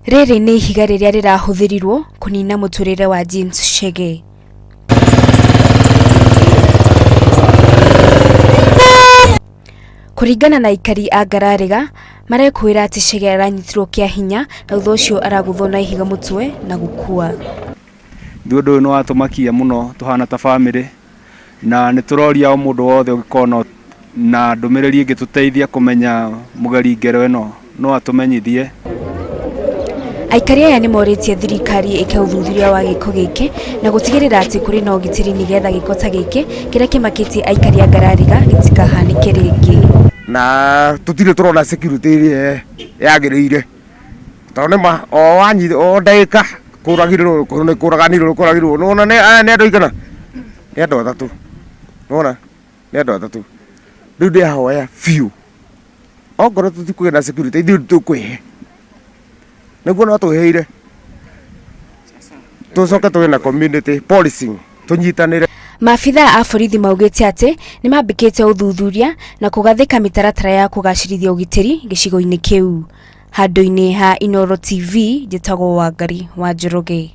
Rĩrĩ nĩ ihiga rĩrĩa rĩrahũthĩrirwo kũnina mũtũrĩre wa James Chege. Kũringana na aikari a Ngarariga, marekũĩra atĩ Chege aranyitirwo kĩa hinya na thutha ũcio aragũthwo na ihiga mũtwe na gũkua. Ithuĩ ũndũ ũyũ nĩ watũmakia mũno tũhana ta bamĩrĩ, na nĩ tũroria o mũndũ wothe ũngĩkorwo na ndũmĩrĩri ĩngĩtũteithia kũmenya mũgeri ngero ĩno no atũmenyithie. Aikari aya nĩ morĩtie thirikari ĩke ũthuthuria wa gĩko gĩkĩ na gũtigĩrĩra atĩ kũrĩ na ũgitĩri nĩgetha gĩko ta gĩkĩ kĩrĩa kĩmakĩtie aikari a Ngarariga gĩtikahanĩke rĩngĩ. Na tũtirĩ tũrona security ĩrĩa yagĩrĩire tondũ nĩ ma o wanyi o ndagĩka kũragirwo nĩ kũraganirwo kũragirwo nĩwona nĩ aya nĩ andũ aigana nĩ andũ atatũ nĩwona nĩ andũ atatũ rĩu ndĩrahoya biũ okorwo tũtikũgĩa na security ithuĩ tũkwĩhe nĩguo no twĩheire tũcoke tũgĩe na community policing tũnyitanĩre. Maabithaa a borithi maugĩte atĩ nĩ mambĩkĩte ũthuthuria na kũgathĩka mĩtaratara ya kũgacĩrithia ũgitĩri gĩcigo-inĩ kĩu. Handũ-inĩ ha Inooro TV, njĩtagwo Wangari wa Njoroge.